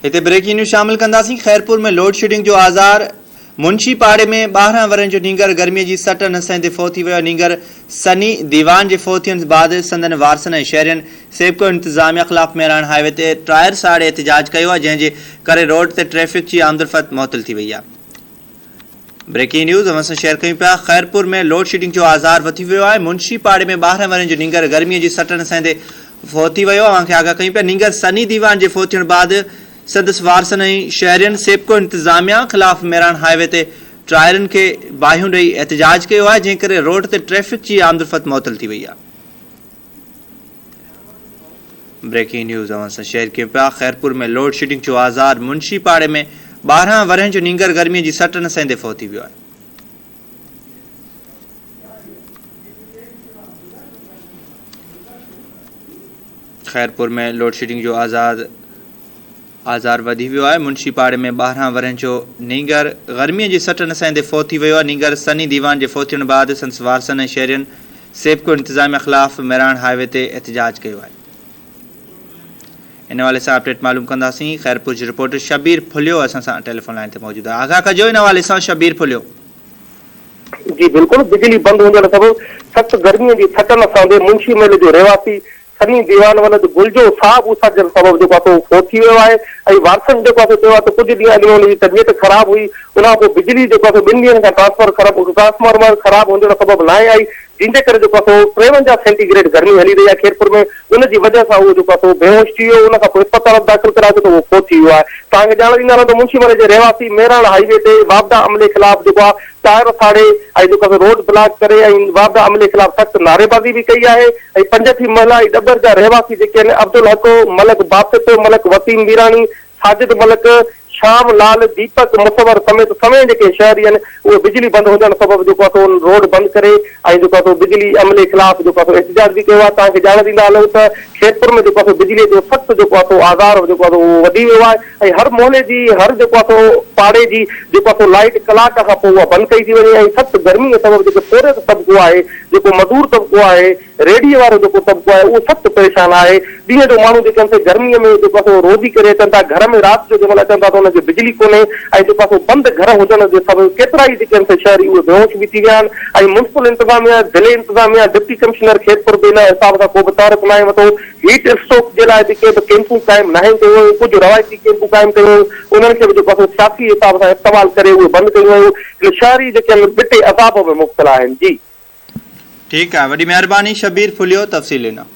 هتي breaking news شامل ڪنداسين، خيرپور ۾ لوڊشيڊنگ جو آزار، منشي پاڙي ۾ 12 ورهين جو نينگر گرمي جي سٽ نه سهندي فوت ٿي ويو، نينگر سني ديوان جي فوت ٿيڻ بعد سندن وارثن ۽ شهرين سيپڪو انتظاميا خلاف مهراڻ هاء وي تي ٽائر ساڙي احتجاج ڪيو آهي، جنهن جي ڪري روڊ تي ٽريفڪ جي آمدرفت معطل ٿي وئي آهي. بريڪنگ نيوز اوهان سان شيئر ڪيون پيا خيرپور ۾ لوڊشيڊنگ جو آزار وڌي ويو آهي منشي پاڙي ۾ 12 ورهين جو نينگر گرمي جي سٽ نه سهندي فوت ٿي ويو اوهان کي آگاهه ڪيون پيا نينگر سني ديوان جي فوت ٿيڻ بعد سندس وارثن ۽ شهرين سيپڪو انتظاميا خلاف ميراڻ هاء وي تي ٽائرن کي باهيون ڏئي احتجاج ڪيو آهي جنهن ڪري روڊ تي ٽريفڪ جي آمدرفت معطل ٿي وئي آهي. بريڪنگ نيوز اوهان سان شيئر ڪيون پيا خيرپور ۾ لوڊ شيڊنگ جو آزار منشي پاڙي ۾ 12 ورهين جو نينگر گرمي جي سٽ نه سهندي فوت ٿي ويو آهي. خيرپور ۾ لوڊ شيڊنگ جو آزاد آزار وڌي ويو آهي منشي پاڙي ۾ 12 ورهين جو نينگر گرمي جي سٽ نه سهندي فوت ٿي ويو آهي نينگر سني ديوان جي فوت ٿيڻ بعد سندس وارثن ۽ شهرين سيپڪو انتظاميا خلاف مهراڻ هاء وي تي احتجاج ڪيو آهي. ان حوالي سان اپڊيٽ معلوم ڪنداسين خيرپور جي رپورٽر شبير ڦليو اسان سان ٽيليفون لائين تي موجود آهي آگاهه ڪجو ان حوالي سان شبير ڦليو. جي بلڪل بجلي بند هجڻ سبب سخت گرمي جي ٿڪ نه سهندي منشي محل جو رهواسي سني ديوان ولد گل جو ساهه ٻوساٽجڻ سبب جيڪو آهي سو فوت ٿي ويو آهي ۽ وارثن جيڪو آهي سو چيو آهي ته ڪجهه ڏينهن اڳ ۾ هن جي طبيعت خراب هئي ان کان پوء بجلي جيڪو آهي سو ٻن ڏينهن کان ٽرانسفر ٽرانسفارمر خراب هجڻ سبب ناهي آئي جنهن جي ڪري جيڪو آهي سو 53 سينٽي گريڊ گرمي هلي رهي آهي خيرپور ۾ ان جي وجهه سان اهو جيڪو آهي سو بيهوش ٿي ويو ان کان پوء اسپتال ۾ داخل ڪرايو ته اهو فوت ٿي ويو آهي توهان کي ڄاڻ ڏيندا رهون ته منشي مري جي رهواسي مهراڻ هائي وي تي واپڊا عملي خلاف جيڪو آهي ٽائر ساڙي ۽ جيڪو آهي سو روڊ بلاڪ ڪري ۽ واپڊا عملي خلاف سخت نعريبازي به ڪئي آهي ۽ پنجٺي محلا ۽ ڏٻر جا رهواسي جيڪي آهن عبدالحق، ملڪ باسط، ملڪ وسيم ميراڻي، ساجد ملڪ، شام لال، ديپڪ مصور سميت سوين جيڪي شهري آهن اهي بجلي بند هجڻ سبب جيڪو آهي سو روڊ بند ڪري ۽ جيڪو آهي سو بجلي عملي خلاف جيڪو آهي سو احتجاج به ڪيو آهي توهان کي ڄاڻ ڏيندا هلون ته خيرپور ۾ جيڪو آهي سو بجلي جو سخت جيڪو آهي سو آزار جيڪو آهي سو اهو وڌي ويو آهي ۽ هر محلي جي هر جيڪو آهي سو پاڙي جي جيڪو آهي سو لائيٽ ڪلاڪ کان پوء اها بند ڪئي ٿي وڃي ۽ سخت گرمي سبب جيڪو پورهيت طبقو آهي جيڪو مزور طبقو آهي ريڙهي وارو جيڪو طبقو آهي اهو سخت پريشان آهي ڏينهن جو ماڻهو جيڪي آهن سي گرمي ۾ جيڪو آهي سو روزي ڪري اچن ٿا گهر ۾ رات جو جنهن مهل اچن ٿا ته انهن کي بجلي ڪونهي ۽ جيڪو آهي سو بند گهر هجڻ جي سبب ڪيترائي جيڪي آهن سي شهري اهي بيهوش به ٿي ويا آهن ۽ ميونسپل انتظاميا ضلعي انتظاميا ڊپٽي ڪمشنر خيرپور به ان حساب سان ڪو به تحرڪ ناهي ورتو. هيٽ اسٽروڪ جي لاء به ڪي به ڪيمپون قائم ناهن ڪيون ويون، ڪجهه روايتي ڪيمپون قائم ڪيون ويون، انهن کي به جيڪو آهي سو سياسي حساب سان استعمال ڪري اهي بند ڪيون ويون، جو شهري جيڪي آهن ٻٽي عذاب ۾ مبتلا آهن. جي. ٺيڪ آهي وڏي مهرباني شبير ڦليو تفصيل ڏنا.